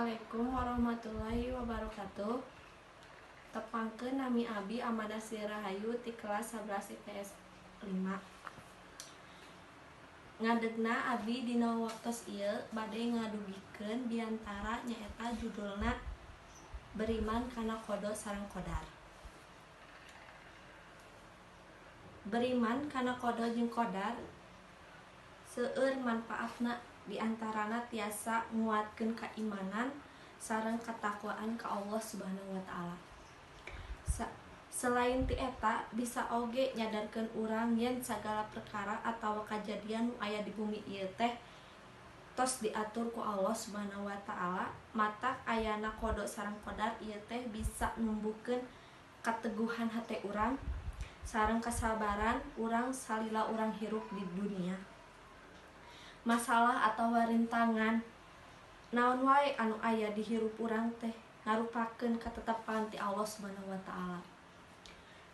Assalamualaikum warahmatullahi wabarakatuh. Tepangkeun, nami abi Amanda Sri Rahayu ti kelas 11 IPS 5. Ngadegna abi dina waktos ieu bade ngadugikeun biantara, nyaeta judulna Beriman kana Qadha sareng Qadar. Beriman kana qadha jeung qadar seueur manfaatna, diantarana tiasa nguatkeun kaimanan sareng katakwaan ka Allah Subhanahu wa Ta'ala. Selain ti eta, bisa oge nyadarkeun urang yen sagala perkara atawa kajadian nu aya di bumi ieu teh tos diatur ku Allah Subhanahu wa Ta'ala. Matak ayana qadha sareng qadar ieu teh bisa numbuhkeun kateguhan hate urang sareng kasabaran urang salila urang hirup di dunia. Masalah atawa rintangan naon wae anu aya di hirup urang teh ngarupakeun katetepan ti Allah Subhanahu wa Ta'ala.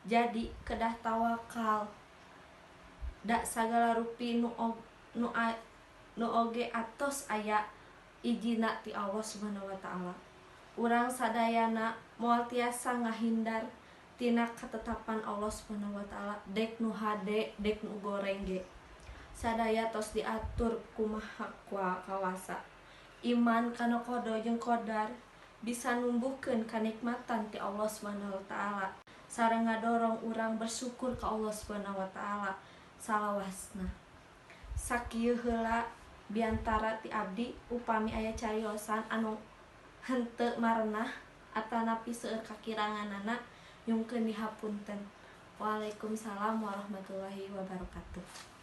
Jadi kedah tawakal, da sagala rupi nu oge atos aya ijinna ti Allah Subhanahu wa Ta'ala. Urang sadayana moal tiasa ngahindar tina katetapan Allah Subhanahu wa Ta'ala, dek nu hade dek nu goreng ge sadaya tos diatur ku Maha Kawasa. Iman kana qadha jeung qadar bisa numbuhkeun kanikmatan ti Allah Subhanahu wa Ta'ala sareng ngadorong urang bersyukur ka Allah Subhanahu wa Ta'ala salawasna. Sakieu heula biantara ti abdi. Upami aya cariosan anu henteu marenah atanapi seueur kakiranganana, nyungkeun dihapunten. Waalaikumsalam warahmatullahi wabarakatuh.